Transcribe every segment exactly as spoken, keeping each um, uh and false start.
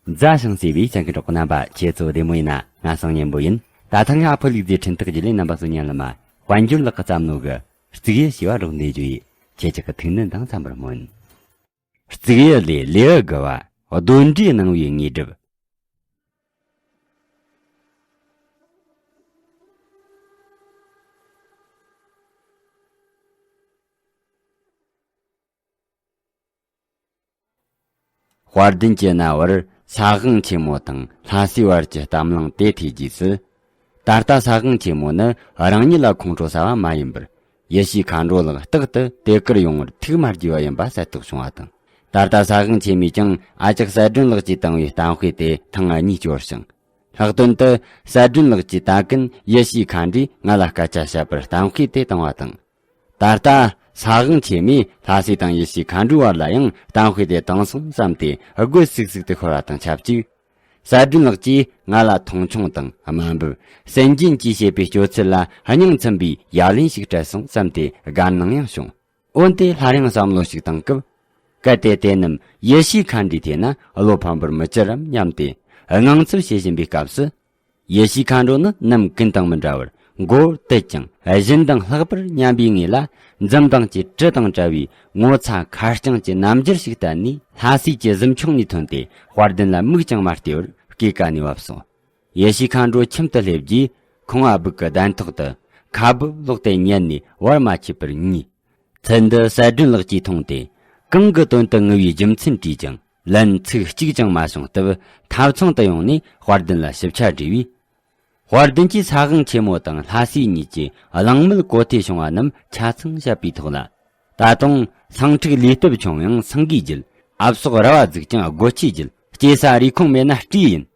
མཛའ་ཞིང་བརྩེ་བའི་སྤྱན་གྱི་གྲོགས་རྣམ་པ། ཁྱེད་ཚོ་བདེ་མོ་ཡིན་ན། ང་སང་ཉན་པོ་ཡིན། ད་ཐེངས་ཨ་ཕོ་ལུག་རྫས་འཕྲིན་སྟེགས་བརྒྱུད་ལས་རྣམ་པ་ཚོ་ཉན་ལ་མ། དཔལ་འབྱོར་ལགས་ཀྱི་བསམ་མནོ་གི་རྩིག་གཡུ་ཞེས་པ་སྒྲོག་འདེད་རྒྱུ་ཡིས། ཁྱེད་ཅག་གི་ཐུགས་ནན་དང་འཚམ་པར་སྨོན། རྩིག་གཡུ་ལས། ལེའུ་དགུ་བ། གདོན་འདྲེའི་སྣང་བའི་དངོས་གྲུབ། དཔལ་ལྡན་གྱི་གནའ་བར་ས་དབང་ཆེན་མོ་དང་ལྷ་སའི་བར་གྱི་གཏམ་གླེང་དེ་ཐོས་རྗེས་སུ། ད་ལྟ་ས་དབང་ཆེན་མོ་ནི་རང་ཉིད་ལ་ཁོང་ཁྲོ་ཟ་བ་མ་ཡིན་པར། ཡེ་ཤེས་མཁའ་འགྲོ་ལགས་རྟག་ཏུ་དེ་གར་ཡོང་བར་ཐུགས་མ་དགྱེས་པ་ཡིན་པ་གསལ་རྟོགས་བྱུང་བ་དང་། ད་ལྟ་ས་དབང་ཆེན་མོས་ཀྱང་ཨ་ཅག་གསལ་སྒྲོན་ལགས་ཀྱིས་བཏང་བའི་གཏམ་དཔེ་དེ་ཐེངས་གཉིས་སྐྱོར་ཞིང་། ལྷག་དོན་དུ་གསལ་སྒྲོན་ལགས་ཀྱིས་ད་གིན་ཡེ་ཤེས་མཁའ་འགྲོས་ང་ལ་སྐད་ཆ་བཤད་པར་གཏམ་དཔེ་དེ་བཏང་བ་དང་། ད་ལྟ་ས་དབང་ཆེན་མོས་ལྷ་སྲས་དང་ཡེ་ཤེས་མཁའ་འགྲོའི་བར་ལ་ཡང་གཏམ་དཔེ་དེ་བཏང་སོང་བསམ་སྟེ་དགོད་སིག་སིག་ཏུ་ཤོར་བ་དང་ཆབས་ཅིག། གསལ་སྒྲོན་ལགས་ཀྱིས་ང་ལ་མཐོང་ཆུང་དང་དམའ་འབེབས། སེམས་ཅན་གྱིས་བྱེད་པའི་སྤྱོད་ཚུལ་ལ་སྙིང་ཚིམ་པའི་ཡ་ལན་ཞིག་སྤྲད་སོང་བསམ་སྟེ་དགའ་སྣང་ཡང་བྱུང་། འོན་ཏེ་སླར་ཡང་བསམ་བློ་ཞིག་བཏང་སྐབས། གལ་ཏེ་དེ་རྣམས་ཡེ་ཤེས་མཁའ་འགྲོའི་ཐད་ན་བློ་ཕམ་པར་མི་གྱུར་རམ་སྙམ་སྟེ་དངངས་འཚབ་བྱེད་བཞིན་པའི་སྐབས་སུ། ཡེ་ཤེས་མཁའ་འགྲོ་ནི་ནམ་ཀུན་དང་མི་འདྲ་བར་མགོ་བོ་དུད་ཅིང་བཞིན་དང་ལྷག་པར་མཉམ་པའི་ངོས་ལ་འཛུམ་མདངས་ཀྱི་དྲི་དང་བྲལ་བའི་ངོ་ཚ་ཁ་རྐྱང་གི་རྣམ་འགྱུར་ཞིག་བསྟན་ནས། ལྷ་སའི་གི་གཟིམ་ཆུང་ནས་ཐོན་ཏེ་དཔལ་ལྡན་ལ་མིག་ཀྱང་མ་ལྟོས་པར་སྐེད་ཀ་ནས་བབས་སོང་། ཡེ་ཤེས་མཁའ་འགྲོ་ཁྱིམ་དུ་སླེབས་རྗེས་ཁང་བ་སྦུག་གི་གདན་ཐོག་ཏུ་ཁ་སྦུབ་ལོག་སྟེ་ཉལ་ནས་བར་མ་ཆད་པར་ཉལ། ཚུལ་འདི་གསལ་སྒྲོན་ལགས་ཀྱིས་མཐོང་སྟེ། གང་གི་དོན་དུ་ངུ་བའི་རྒྱུ་མཚན་དྲིས་ཀྱང་ལན་ཚིག་གཅིག་ཀྱང་མ་བྱུང་སྟབས། ཐབ་ཚང་དུ་ཡོང་ནས་དཔལ་ལྡན་ལ་ཞིབ་ཆ་དྲིས་པས། དཔལ་ལྡན་གྱིས་ས་དབང་ཆེན་མོ་དང་ལྷ་སའི་གཉིས་ཀྱི་གླེང་མོལ་གོ་ཐོས་བྱུང་བ་རྣམས་ཆ་ཚང་བཤད་པའི་ཐོག་ལ། ད་དུང་སེང་ཕྲུག་ལུས་སྟོབས་ཆུང་ཡང་སེང་གེའི་རྒྱུད། ཨབ་སོག་ར་བ་རྫིག་ཀྱང་སྒོ་ཁྱིའི་རྒྱུད། སྐྱེ་ས་རུས་ཁུངས་མེད་ན་སྤྲེའུ་ཡིན།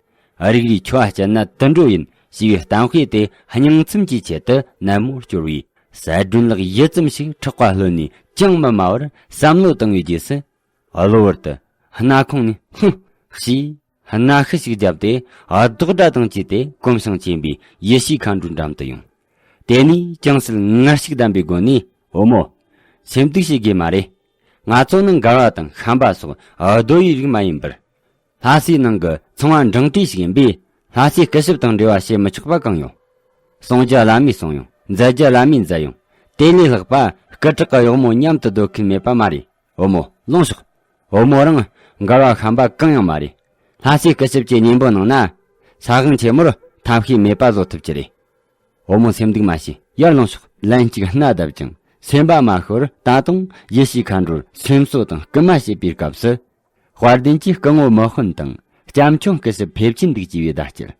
རིགས་རུས་ཆོ་བ་བསྐྱལ་ན་དུད་འགྲོ་ཡིན་ཞེས་པའི་གཏམ་དཔེ་དེ་སྙིང་ཚིམ་གྱི་ཆེད་དུ་ནན་མོ་སྐྱོར་བས། གསལ་སྒྲོན་ལགས་ཡུད་ཙམ་ཞིག་ཁྲག་པ་ལྷོད་ནས་ཅང་མི་སྨྲ་བར་བསམ་བློ་བཏང་བའི་རྗེས་སུ། གློ་བུར་དུ་སྣ་ཁུང་ནས་ཧུང་ཞེས་སྣ་ཤུ་ཞིག་བརྒྱབ་སྟེ། རྡོག་སྒྲ་དང་བཅས་ཏེ་གོམ་ཞིང་ཆེན་པོས་ཡེ་ཤེས་མཁའ་འགྲོའི་འགྲམ་དུ་ཡོང་། དེ་ནས་ཅུང་ཟད་ངར་ཤུགས་ལྡན་པའི་སྒོ་ནས། བུ་མོ། སེམས་སྡུག་བྱེད་དགོས་མ་རེད། ང་ཚོ་ནི་མགར་བ་དང་ཤམ་པ་སོགས་རྡོ་ཡི་རིགས་མ་ཡིན་པར། ལྷ་སའི་ནང་གི་ཚོང་བ་འབྲིང་གྲས་ཤིག་ཡིན་པས། ལྷ་སའི་སྐུ་ཞབས་དང་འབྲེལ་བ་བྱེད་མི་ཆོག་པ་གང་ཡོད། གསུང་རྒྱུ་བླ་མས་གསུང་ཡོང་། མཛད་རྒྱུ་བླ་མས་མཛད་ཡོང་། དེ་ལས་ལྷག་པ་སྐུ་དྲག་གི་གཡོག་མོ་མཉམ་དུ་སྡོད་མཁན་མེད་པ་མ་རེད། བུ་མོ་ལོངས་ཤོག། བུ་མོ་རང་མགར་བ་ཤམ་པ་གང་ཡང་མ་རེད། ལྷ་སའི་སྐུ་ཞབས་ཀྱི་གཉེན་པོ་ནང་ན། ས་དབང་ཆེན་མོར་ཐབས་ཤེས་མེད་པ་བཟོ་ཐུབ་ཀྱི་རེད། བུ་མོ་སེམས་སྡུག་མ་བྱེད། ཡར་ལོངས་ཤོག། ལན་གཅིག་སྣ་བརྡབས་ཀྱང་སེམས་པ་མ་ཤོར། ད་དུང་ཡེ་ཤེས་མཁའ་འགྲོར་སེམས་གསོ་དང་སྐུལ་མ་བྱེད་པའི་སྐབས་སུ། དཔལ་ལྡན་གྱིས་སྐུ་ངོ་མི་དཔོན་དང་སྐྱབས་མཆོག་སྐུ་ཞབས་ཕེབས་ཀྱིན་འདུག་ཅེས་པའི་བརྡ་སྐྱེལ།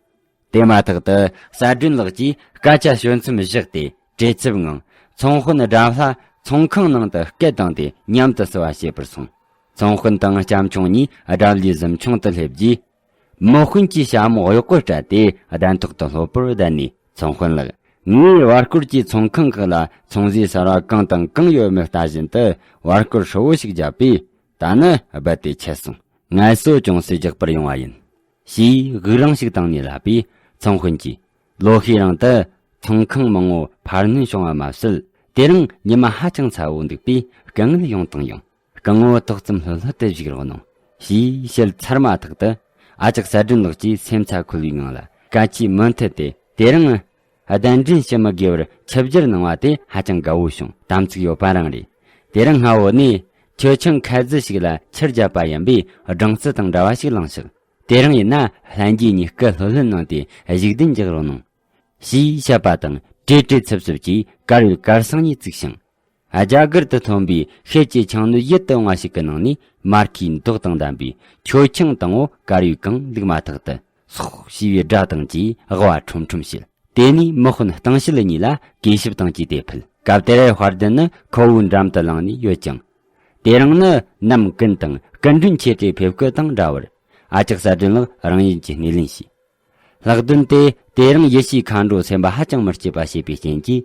དེ་མ་ཐག་ཏུ་གསལ་སྒྲོན་ལགས་ཀྱིས་སྐད་ཆ་ཤོད་མཚམས་བཞག་སྟེ། བྲེལ་འཚུབ་ངང་ཚོང་དཔོན་དགྲ་ལྷ་ཚོང་ཁང་ནང་དུ་སྐད་བཏང་སྟེ་མཉམ་དུ་བསུ་བ་བྱེད་པར་སོང་། ཚོང་དཔོན་དང་སྐྱབས་མཆོག་གཉིས་དགྲ་ལྷའི་གཟིམ་ཆུང་དུ་སླེབས་རྗེས། མི་དཔོན་གྱིས་ཞྭ་མོ་གཡོག་པོར་སྤྲད་དེ་གདན་ཐོག་ཏུ་སློབ་པོར་བསྡད་ནས། ཚོང་དཔོན་ལགས། ངས་བར་སྐོར་གྱི་ཚོང་ཁང་ཁག་ལ་ཚོང་ཟས་གསར་བ་གང་དང་གང་ཡོད་མེད་ལྟ་བཞིན་དུ་བར་སྐོར་ཧྲིལ་བོ་ཞིག་བརྒྱབ་པས། ད་ནི་རྦད་དེ་ཆད་སོང་། ངལ་གསོ་ཅུང་ཟད་རྒྱག་པར་ཡོང་བ་ཡིན། ཞེས་དབུགས་རིང་ཞིག་བཏང་ནས་ལབ་པས། ཚོང་དཔོན་གྱིས། ལོ་ཤས་རིང་དུ་ཚོང་ཁང་མང་བོ་འཕར་སྣོན་བྱུང་བ་མ་ཟད། དེ་རིང་ཉི་མ་ཧ་ཅང་ཚ་བོ་འདུག་པས་སྐུ་ངལ་ཡོང་དང་ཡོང་། སྐུ་ངོ་ཏོག་ཙམ་ལྷོད་ལྷོད་དུ་བཞུགས་རོགས་གནང་། ཞེས་བཤད་ཚར་མ་ཐག་ཏུ། ཨ་ཅག་གསལ་སྒྲོན་ལགས་ཀྱིས་སེམས་ཚ་འཁོལ་བའི་ངང་ལ་སྐད་ཆའི་མུ་མཐུད་དེ། དེ་རིང་གདན་འདྲེན་ཞུ་མི་དགོས་པར་ཆིབས་བསྒྱུར་གནང་བ་དེ་ཧ་ཅང་དགའ་བོ་བྱུང་། དམ་ཚིག་ཡོད་པ་རང་རེད། དེ་རིང་སྔ་བོ་ནས་ཁྱོད་ཆང་ཁ་རྫི་ཞིག་ལ་ཆུར་བརྒྱབ་པ་ཡིན་པས། སྦྲང་རྩི་དང་འདྲ་བ་ཞིག་བླངས་ཤིག། དེ་རིང་ཡིན་ན་ལྷན་རྒྱས་གཉིས་སྐུ་ལྷོད་ལྷོད་གནང་སྟེ་བཞུགས་གདན་འཇགས་རོགས་གནང་། ཞེས་བཤད་པ་དང་། བྲེལ་བྲེལ་འཚུབ་འཚུབ་ཀྱིས་དཀར་ཡོལ་གར་སང་ཉིད་བཙུགས་ཤིང་། རྒྱ་གར་དུ་ཐོན་པའི་ཤེལ་གྱི་ཆང་སྣོད་ཡིད་དུ་འོང་བ་ཞིག་གི་ནང་ནས་མར་ཁུའི་མདོག་དང་ལྡན་པའི་མཆོད་ཆང་དང་པོ་དཀར་ཡོལ་གང་བླུགས་མ་ཐག་ཏུ། སོག་ཞེས་པའི་སྒྲ་དང་བཅས་དབུ་བ་ཁྲོམ་ཁྲོམ་བྱེད། དེ་ནས་མི་དཔོན་སྟེང་ཕྱི་ལ་གཉིས་ལ་གུས་ཞབས་དང་བཅས་ཏེ་ཕུལ། སྐབས་དེར་དཔལ་ལྡན་ནི་ཁོ་བོའི་འགྲམ་དུ་ལངས་ནས་ཡོད་ཀྱང་། དེ་རིང་ནི་ནམ་ཀུན་དང་སྐུ་མགྲོན་ཆེ་གྲས་ཕེབས་སྐུ་དང་འདྲ་བར། ཨ་ཅག་གསལ་སྒྲོན་ལགས་རང་ཡུལ་གྱི་སྣེ་ལེན་བྱས། ལྷག་དོན་དེ་དེ་རིང་ཡེ་ཤེས་མཁའ་འགྲོ་སེམས་པ་ཧ་ཅང་མི་སྐྱིད་པ་བྱས་པའི་རྐྱེན་གྱིས།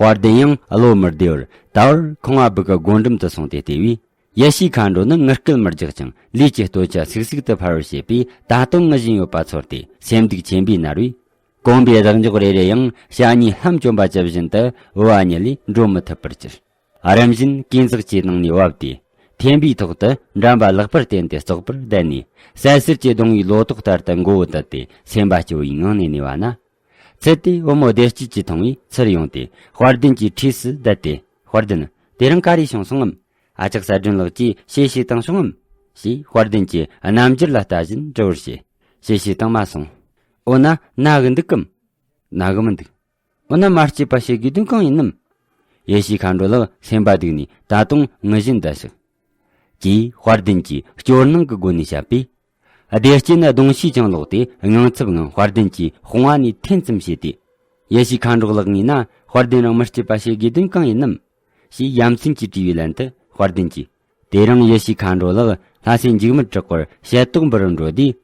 དཔལ་ལྡན་ཡང་བློ་མི་བདེ་བར་ད་བར་ཁང་བ་སྦུག་གི་སྒོ་འགྲམ་དུ་སོང་སྟེ་བལྟས་པས། ཡེ་ཤེས་མཁའ་འགྲོ་ནི་ངུ་སྐད་མི་རྒྱག་ཅིང་ལུས་ཀྱི་སྟོད་ཆ་སིག་སིག་ཏུ་འཕར་བར་བྱེད་པས། ད་དུང་ངུ་བཞིན་ཡོད་པ་ཚོར་ཏེ་སེམས་སྡུག་ཆེན་པོས་མནར་བས། གོམ་པའི་ལྡག་མགྱོགས་རེ་རེ་ཡང་ཞྭ་གཉིས་ལྷམ་གྱོན་པ་ཇི་བཞིན་དུ་བུ་བ་གཉིས་ལས་འགྲོ་མི་ཐུབ་པར་གྱུར། རིམ་བཞིན་གོས་འཛག་གི་ནང་ནས་བབས་ཏེ། འཐེན་པའི་ཐོག་ཏུ་འགྲམ་པ་ལག་པར་བརྟེན་ཏེ་བཙོག་པར་བསྡད་ནས། བསད་གསེར་གྱི་གདུང་བའི་ལོ་ཏོག་ལྟར་དུ་མགོ་བོ་དུད་དེ་སེམས་པ་སྐྱོ་བའི་ངང་ནས་གནས་པ་ན། ཚུལ་དེ་བུ་མོ་བདེ་སྐྱིད་ཀྱིས་མཐོང་བས་ཚུར་ཡོང་སྟེ་དཔལ་ལྡན་གྱི་འཁྲིས་སུ་བསྡད་དེ། དཔལ་ལྡན། དེ་རིང་ག་རེ་བྱུང་སོང་ངམ། ཨ་ཅག་གསལ་སྒྲོན་ལགས་ཀྱིས་གཤེ་གཤེ་བཏང་བྱུང་ངམ། ཞེས་དཔལ་ལྡན་གྱི་རྣམ་འགྱུར་ལ་ལྟ་བཞིན་དྲི་བར་བྱེད། གཤེ་གཤེ་བཏང་མ་སོང་། འོ་ན་ན་གི་འདུག་གམ། ན་གི་མི་འདུག་འོ་ན་མ་སྐྱིད་པ་བྱེད་དགོས་དོན་གང་ཡིན་ནམ། ཡེ་ཤེས་མཁའ་འགྲོ་ལགས་སེམས་པ་སྡུག་ནས་ད་དུང་ངུ་བཞིན་བསྡད་ཤག་ཅེས་དཔལ་ལྡན་གྱིས་སྐྱོ་སྣང་གི་སྒོ་ནས་བཤད་པས། བདེ་སྐྱིད་ནི་གདོང་ཤས་ཀྱང་ལོག་སྟེ་ངང་ཚབ་ངང་དཔལ་ལྡན་གྱི་དཔུང་བ་ནས་འཐེན་ཙམ་བྱས་ཏེ། ཡེ་ཤེས་མཁའ་འགྲོ་ལགས་ངུས་ན་དཔལ་ལྡན་རང་མི་སྐྱིད་པ་བྱེད་དགོས་དོན་གང་ཡིན་ནམ། ཞེས་ཡ་མཚན་གྱིས་དྲིས་པའི་ལན་དུ་དཔལ་ལྡན་གྱིས། དེ་རིང་ཡེ་ཤེས་མཁའ་འགྲོ་ལགས་ལྷ་སའི་འཇིགས་མེད་གྲགས་པར་ཞལ་ཏོག་འབུལ་རུ་འགྲོ་དུས།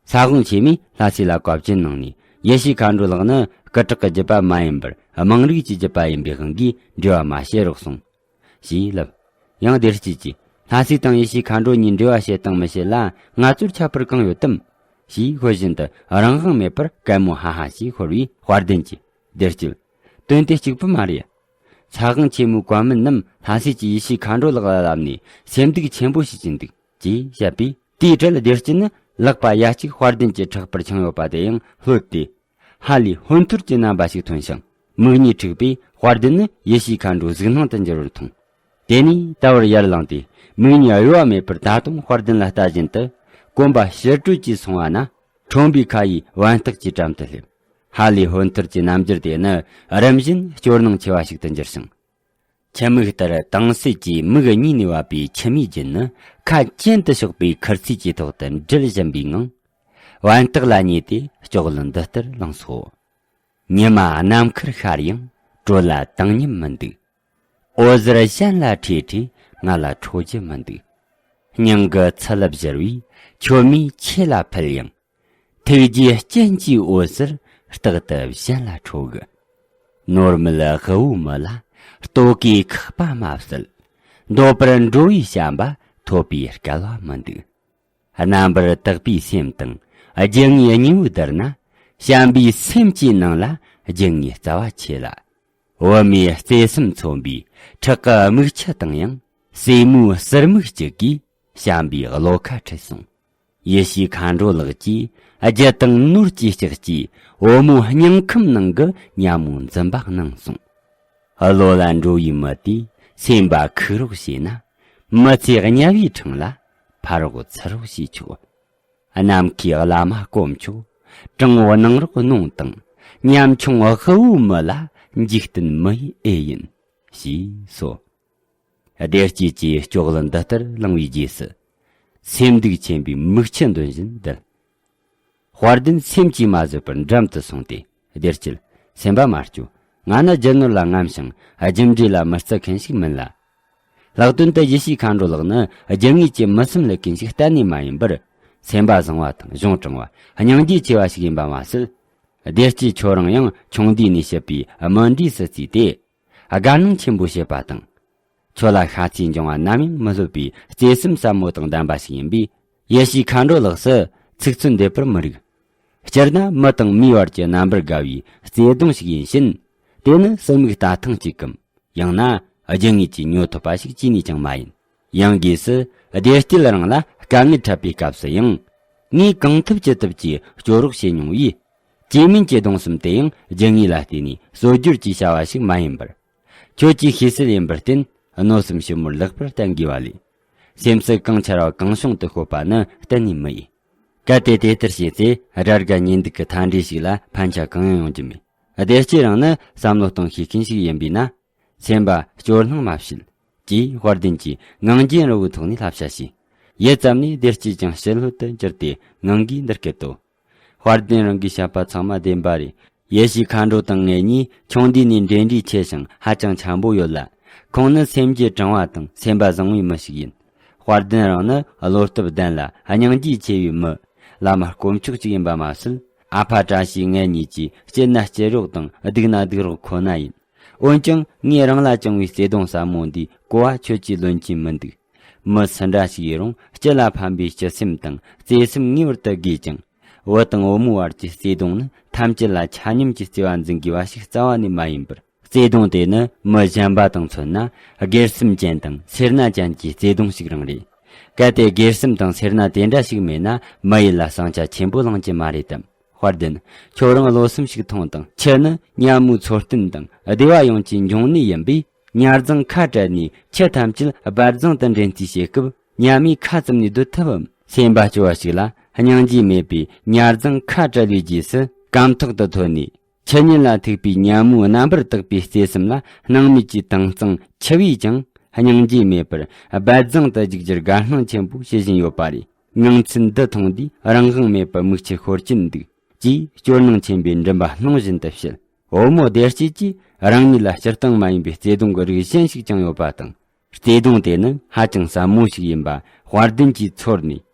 ས་དབང་ཆེན་མོས་ལྷ་སྲས་ལ་བཀའ་བཀྱོན་གནང་ནས། ཡེ་ཤེས་མཁའ་འགྲོ་ལགས་ནི་སྐུ་དྲག་གི་རྒྱུད་པ་མ་ཡིན་པར་དམངས་རིགས་ཀྱི་རྒྱུད་པ་ཡིན་པའི་དབང་གིས་འབྲེལ་བ་མ་བྱེད་རོགས་གསུངས། ཞེས་ལབ། ཡང་བདེ་སྐྱིད་ཀྱིས། ལྷ་སྲས་དང་ཡེ་ཤེས་མཁའ་འགྲོ་གཉིས་འབྲེལ་བ་བྱེད་དང་མི་བྱེད་ལ་ང་ཚོར་ཁྱད་པར་གང་ཡོད་དམ། ཞེས་ཤོད་བཞིན་དུ་རང་དབང་མེད་པར་གད་མོ་ཧ་ཧ་ཞེས་ཤོར་བས། དཔལ་ལྡན་གྱིས། བདེ་སྐྱིད། དོན་དེ་གཅིག་པུ་མ་རེད། ས་དབང་ཆེན་མོའི་བཀའ་མོལ་རྣམས་ལྷ་སྲས་ཀྱིས་ཡེ་ཤེས་མཁའ་འགྲོ་ལགས་ལ་ལབ་ནས་སེམས་སྡུག་ཆེན་པོ་བྱེད་ཀྱིན་འདུག་ཅེས་བཤད་པས། དེའི་འཕྲལ་བདེ་སྐྱིད་ནི་ལག་པ་ཡ་གཅིག་དཔལ་ལྡན་གྱི་ཕྲག་པར་འཆང་ཡོད་པ་དེ་ཡང་ལྷོད་དེ། ཧ་ལས་ཧོན་ཐོར་གྱི་རྣམ་པ་ཞིག་ཐོན་ཞིང་། མིག་གཉིས་འཁྲིགས་པས་དཔལ་ལྡན་ནི་ཡེ་ཤེས་མཁའ་འགྲོའི་གཟུགས་སྣང་དུ་འགྱུར་བར་མཐོང་། དེ་ནས་ད་བར་ཡར་ལངས་ཏེ་མིག་གཉིས་གཡོ་བ་མེད་པར་ད་དུང་དཔལ་ལྡན་ལ་ལྟ་བཞིན་དུ། གོམ་པ་ཕྱིར་བྲོས་ཀྱིས་སོང་བ་ན། ཁྲོན་པའི་ཁ་ཡི་བན་སྟག་གི་གྲམ་དུ་སླེབས། ཧ་ལས་ཧོན་ཐོར་གྱི་རྣམ་འགྱུར་དེ་ནི་རིམ་བཞིན་སྐྱོ་སྣང་ཆེ་བ་ཞིག་ཏུ་འགྱུར་ཞིང་། ཁྱི་མིག་ལྟར་དྭངས་གསལ་གྱི་མིག་གཉིས་ནས་བབས་པའི་མཆི་མའི་རྒྱུན་ནི་ཁ་གྱེན་དུ་ཕྱོགས་པའི་ཁུར་ཚོས་ཀྱི་ཐོག་ཏུ་འདྲིལ་བཞིན་པའི་ངང་། བན་སྟག་ལ་ཉེ་སྟེ་སྐྱོག་ལན་འདི་ལྟར་ལངས་སོ། ཉི་མ་ནམ་མཁར་ཤར་ཡང་དྲོད་ལ་དྭངས་སྙོམས་མི་འདུག་འོད་ཟེར་གཞན་ལ་འཕྲོས་འཕྲོས་ང་ལ་འཕྲོ་རྒྱུ་མི་འདུག་སྙིང་གི་ཚི་ལུ་བཞུར་བས་མཆོད་མེ་ཆོས་ལ་ཕུལ་ཡང་། ཐུགས་རྗེའི་སྤྱན་གྱི་འོད་ཟེར་རྟག་ཏུ་གཞན་ལ་འཕྲོ་གི་ནོར་མེད་དབུལ་བོའི་མི་ལ་ལྟོ་གོས་ཁག་པ་མ་བསྲེལ། འདོད་པར་འགྲོ་བའི་བྱམས་པ་ཐོབ་པའི་སྐལ་བ་མི་འདུག་རྣམ་པར་དག་པའི་སེམས་དང་རྒྱུ་དངོས་གཉིས་པོ་བསྡུར་ན། བྱམས་པའི་སེམས་ཀྱི་ནང་ལ་རྒྱུ་དངོས་རྩ་བ་ཆེ་ལ། བུད་མེད་བརྩེ་སེམས་མཚོན་པའི་ཕྲག་གི་མིག་ཆུ་དང་ཡང་། སྲས་མོའི་ཟུར་མིག་གཅིག་གིས་བྱམས་པའི་བློ་ཁ་ཁྲིད་སོང་། ཡེ་ཤེས་མཁའ་འགྲོ་ལགས་ཀྱིས་རྒྱུ་དང་ནོར་གྱི་ལྕགས་ཀྱིས་བུ་མོའི་སྙིང་ཁམས་ནང་གི་ཉ་མོ་འཛུམ་པ་གནང་སོང་། བློ་ལ་འགྲོ་བའི་མི་དེས་སེམས་པ་ཁུག་རོགས་བྱས་ན། མི་ཚེ་དམྱལ་བའི་འཕྲང་ལ་ཕར་རོགས་ཚུར་རོགས་བྱས་ཆོག་ནམ་མཁའི་བླ་མ་དཀོན་མཆོག་དྲང་བོ་གནང་རོགས་གནོངས་དང་། ཉམ་ཆུང་དབུལ་བོའི་མི་ལ་འཇིག་རྟེན་མི་ཡི་ཨེ་ཡིན། ཞེས་སོ། བདེ་སྐྱིད་ཀྱིས་སྐྱོག་ལན་འདི་ལྟར་བླངས་པའི་རྗེས་སུ། སེམས་སྡུག་ཆེན་པོས་མིག་ཆུ་འདོན་བཞིན་བསྡད། དཔལ་ལྡན་སེམས་ཀྱིས་མ་བཟོད་པར་འགྲམ་དུ་སོང་སྟེ། བདེ་སྐྱིད། སེམས་པ་མ་སྐྱོ། ང་ནི་རྒྱུ་ནོར་ལ་རྔམ་ཞིང་རྒྱུ་འབྲས་ལ་མི་བརྩི་མཁན་ཞིག་མིན་ལ། ལྷག་དོན་དུ་ཡེ་ཤེས་མཁའ་འགྲོ་ལགས་ནི་རྒྱུ་དངོས་ཀྱི་མི་སེམས་ལས་མཁན་ཞིག་གཏན་ནས་མ་ཡིན་པར། སེམས་པ་བཟང་བ་དང་གཞུང་དྲང་བ། སྙིང་རྗེ་ཆེ་བ་ཞིག་ཡིན་པ་མ་ཟད། བདེ་སྐྱིད་ཁྱོད་རང་ཡང་ཆུང་དུས་ནས་བྱིས་པའི་རྨི་འདྲིས་སུ་བརྩིས་ཏེ། དགའ་སྣང་ཆེན་པོ་བྱེད་པ་དང་། ཁྱོད་ལ་ཤ་ཚའི་འབྱུང་བ་ནམ་ཡང་མི་ལྷོད་པའི་བརྩེ་སེམས་ཟབ་མོ་དང་ལྡན་པ་ཞིག་ཡིན་པས། ཡེ་ཤེས་མཁའ་འགྲོ་ལགས་སུ་ཚིག་ཚོད་འདེབས་པར་མི་རིགས། སྤྱིར་ན་མི་དང་མིའི་བར་གྱི་རྣམ་པར་དགའ་བའི་བརྩེ་གདུང་ཞིག་ཡིན་ཕྱིན། དེ་ནི་སེམས་མིག་ལྟ་ཐང་གཅིག་གམ། ཡང་ན་རྒྱུ་དངོས་ཀྱིས་ཉོ་ཐུབ་པ་ཞིག་ཅི་ནས་ཀྱང་མ་ཡིན། ཡང་སྒོས་སུ་བདེ་སྐྱིད་རང་ལ་དཀའ་ངལ་འཕྲད་པའི་སྐབས་སུ་ཡང་། ངས་གང་ཐུབ་ཅི་ཐུབ་ཀྱིས་སྐྱོ་རོགས་བྱེད་མྱོང་བས། སྐྱེ་དམན་གྱི་གདུང་སེམས་དེ་ཡང་རྒྱུ་དངོས་ལ་བརྟེན་ནས་གསོ་སྒྱུར་གྱིས་བྱ་བ་ཞིག་མ་ཡིན་པར། ཁྱོད་ཀྱི་ཤེས་གསལ་ཡིན་པར་བརྟེན། གནོད་སེམས་ཞིབ་མོར་ལེགས་པར་བསྟེན་དགོས་པ་ལས། སེམས་སུ་གང་འཆར་བ་གང་བྱུང་དུ་ཤོད་པ་ནི་གཏན་ནས་མི་ཡིན། གལ་ཏེ་དེ་ལྟར་བྱས་ཚེ་དགྲ་དགའ་གཉེན་སྡུག་གི་མཐའ་འབྲས་ཤིག་ལ་ཕན་ཆ་གང་ཡང་ཡོང་རྒྱུ་མེད། བདེ་སྐྱིད་རང་ནི་བསམ་བློ་གཏོང་ཤེས་མཁན་ཞིག་ཡིན་པས་ན། སེམས་པ་སྐྱོ་སྣང་མ་བྱེད། ཅེས་དཔལ་ལྡན་གྱིས་ངང་རྒྱུད་རིང་བོའི་ཐོག་ནས་བསླབ་བྱ་བྱས། ཡུད་ཙམ་ནས་བདེ་སྐྱིད་ཀྱང་ཞི་ལྷོད་དུ་གྱུར་ཏེ་ངང་གིས་འདི་སྐད་དོ། དཔལ་ལྡན་རང་གིས་བཤད་པ་ཚང་མ་བདེན་པ་རེད། ཡེ་ཤེས་མཁའ་འགྲོ་དང་ངེད་གཉིས་ཆུང་དུས་ནས་འབྲེལ་འདྲིས་ཆེ་ཞིང་ཧ་ཅང་འཆམ་པོ་ཡོད་ལ། ཁོང་ནི་སེམས་རྒྱུད་དྲང་བ་དང་སེམས་པ་བཟང་བའི་མི་ཞིག་ཡིན། དཔལ་ལྡན་རང་ནི་བློ་སྟོབས་ལྡན་ལ་སྙིང་རྗེ་ཆེ་བའི་མི། བླ་མ་དཀོན་མཆོག་ཅིག་ཡིན་པ་མ་ཟད། ཨ་ཕ་བཀྲ་ཤིས་ངེད་གཉིས་ཀྱིས་སྐྱིད་ན་སྐྱིད་རོགས་དང་སྡུག་ན་སྡུག་རོགས་ཁོ་ན་ཡིན། འོན་ཀྱང་ངས་རང་ལ་བཅངས་པའི་བརྩེ་གདུང་ཟབ་མོ་འདིའི་གོ་བ་ཁྱོད་ཀྱིས་ལོན་གྱིན་མི་འདུག་མི་སུ་འདྲ་ཞིག་ཡིན་རུང་སྤྱི་ལ་ཕན་པའི་སྤྱི་སེམས་དང་བརྩེ་སེམས་ངེས་པར་དུ་དགོས་ཀྱང་། བུ་དང་བུ་མོའི་བར་གྱི་བརྩེ་གདུང་ནི་ཐམས་ཅད་ལ་ཆ་སྙོམས་ཀྱི་བརྩེ་བ་འཛིན་དགོས་པ་ཞིག་རྩ་བ་ནས་མ་ཡིན་པར། བརྩེ་དུང་དེ་ནི་མི་གཞན་པ་དང་མཚོན་ན་སྒེར་སེམས་ཅན་དང་སེར་སྣ་ཅན་གྱི་བརྩེ་དུང་ཞིག་རང་རེད། གལ་ཏེ་སྒེར་སེམས་དང་སེར་སྣ་དེ་འདྲ་ཞིག་མེད་ན་མི་ཡུལ་ལ་ཟིང་ཆ་ཆེན་པོ་ལངས་ཀྱི་མ་རེད་དམ། དཔལ་ལྡན། ཁྱོད་རང་བློ་སེམས་ཤིག་ཐོངས་དང་། ཁྱེད་ནི་ཉ་མོའི་འཚོ་རྟེན་དང་སྡེ་བ་ཡོངས་ཀྱི་འབྱུང་གནས་ཡིན་པས། ཉར་རྫིང་ཁ་བྲལ་ནས་ཁྱི་ཐམས་ཅད་སྦལ་རྫིང་དུ་འདྲེན་རྩིས་བྱེད་སྐབས་ཉ་མས་ཁ་བཙུམ་ནས་སྡོད་ཐུབ་བམ། སེམས་པ་སྐྱོ་བ་ཞིག་ལ་སྙིང་རྗེ་མེད་པས། ཉར་རྫིང་ཁ་བྲལ་བའི་རྗེས་སུ་སྐམ་ཐག་ཏུ་ཐོན་ནས། ཁྱི་ཉིད་ལ་ཐུག་པའི་ཉ་མོའི་རྣམ་པར་དག་པའི་བརྩེ་སེམས་ལ་སྣང་མེད་ཀྱིས་དྭངས་གཙང་འཆི་བས་ཀྱང་སྙིང་རྗེ་མེད་པར་སྦལ་རྫིང་དུ་འཇུག་རྒྱུར་དགའ་སྣང་ཆེན་པོ་བྱེད་བཞིན་ཡོད་པ་རེད། ངང་ཚུལ་འདི་མཐོང་དུས་རང་དབང་མེད་པར་མིག་ཆུ་ཤོར་གྱིན་འདུག་ཅེས་སྐྱོ་སྣང་ཆེན་པོས་མགྲིན་པ་སྣོང་བཞིན་དུ་བཤད། བུ་མོ་བདེ་སྐྱིད་ཀྱིས་རང་ཉིད་ལ་སྤྱིར་བཏང་མ་ཡིན་པའི་བརྩེ་དུང་གི་རིགས་གཞན་ཞིག་ཀྱང་ཡོད་པ་དང་། བརྩེ་དུང་དེ་ནི་ཧ་ཅང་ཟབ་མོ་ཞིག་ཡིན་པ་དཔལ་ལྡན་གྱིས་ཚོར་ནས།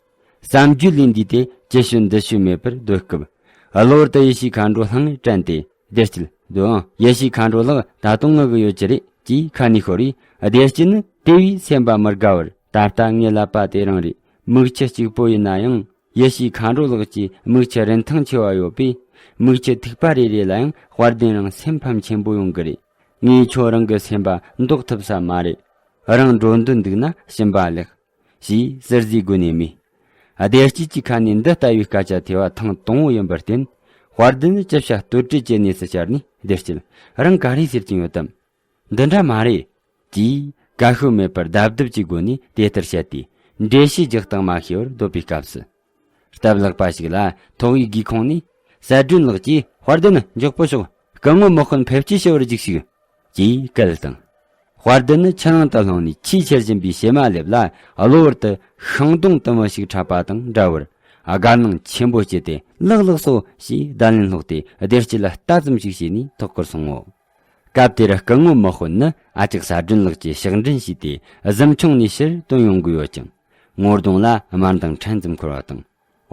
བསམ་རྒྱུད་ལས་འདས་ཏེ་ཅི་ཞུ་འདི་ཞུ་མེད་པར་སྡོད་སྐབས། གློ་བུར་དུ་ཡེ་ཤེས་མཁའ་འགྲོ་ལྷང་ངེར་དྲན་ཏེ། བདེ་སྐྱིད་སྡོད་ཨང་། ཡེ་ཤེས་མཁའ་འགྲོ་ལགས། ད་དུང་ངུ་གི་ཡོད་ཀྱི་རེད། ཅེས་ཁ་ནས་ཤོར་བས། བདེ་སྐྱིད་ནི་དེ་བས་སེམས་པ་མི་དགའ་བར། ད་ལྟ་ངའི་ཀླད་པ་དེ་རང་རེད། མིག་ཆུ་གཅིག་པོ་ཡིན་ན་ཡང་། ཡེ་ཤེས་མཁའ་འགྲོ་ལགས་ཀྱི་མིག་ཆུ་རིན་ཐང་ཆེ་བ་ཡོད་པས། མིག་ཆུ་ཐིགས་པ་རེ་རེ་ལ་ཡང་དཔལ་ལྡན་རང་སེམས་ཕམ་ཆེན་པོ་ཡོང་གི་རེད། ངས་ཁྱོད་རང་གི་སེམས་པ་འདོགས་ཐུབ་ས་མ་རེད། རང་འགྲོ་འདོད་འདུག་ན་ཕྱིན་པ་ལེགས། ཞེས་ཟུར་ཟའི་སྒོ་ནས་སྨྲས། བདེ་སྐྱིད་ཀྱི་ཁ་ནས་འདི་ལྟ་བུའི་སྐད་ཆ་ཐོས་པ་ཐེངས་དང་པོ་ཡིན་པར་བརྟེན། དཔལ་ལྡན་ནི་ཅི་བྱ་གཏོལ་བྲལ་གྱི་གནས་སུ་ཤར་ནས། བདེ་སྐྱིད། རང་ག་རེ་ཟེར་གྱིན་ཡོད་དམ། འདི་འདྲ་མ་རེད། ཅེས་དགའ་ཤོས་མེད་པར་རྡབ་རྡབ་ཀྱི་སྒོ་ནས་དེ་ལྟར་བཤད་དེ། འགྲེལ་བཤད་རྒྱག་སྟངས་མ་ཤེས་པར་སྡོད་པའི་སྐབས་སུ། སྟབས་ལེགས་པ་ཞིག་ལ་ཐོག་བའི་སྒེའུ་ཁུང་ནས། གསལ་སྒྲོན་ལགས་ཀྱིས། དཔལ་ལྡན་མགྱོགས་པོ་ཤོག་སྐུ་ངོ་མི་དཔོན་ཕེབས་སྐྱེལ་ཞུ་བར་འཇུག་ཞིག་ཅེས་སྐད་བཏང་། དཔལ་ལྡན་ནི་ཆུ་ནང་དུ་ལྷུང་ནས་ཆེས་ཆེར་བཞིན་པའི་བྱེ་མ་ལེབ་ལ་གློ་བུར་དུ་ཤིང་སྡོང་དུམ་བུ་ཞིག་འཕྲད་པ་དང་འདྲ་བར་དགའ་སྣང་ཆེན་པོ་སྐྱེས་ཏེ། ལགས་ལགས་སོ། ཞེས་བརྡ་ལན་སློག་སྟེ་བདེ་སྐྱིད་ལ་ལྟ་ཙམ་ཞིག་བྱས་ནས་ཐོག་ཁར་སོང་ངོ་། སྐབས་དེར་སྐུ་ངོ་མི་དཔོན་ནི་ཨ་ཅག་གསལ་སྒྲོན་ལགས་ཀྱིས་ཕྱག་འདྲེན་བྱས་ཏེ་གཟིམ་ཆུང་ནས་ཕྱིར་བཏོན་ཡོང་གི་ཡོད་ཅིང་། ངོ་གདོང་ལ་དམར་མདངས་ཕྲན་ཙམ་འཁོར་བ་དང་།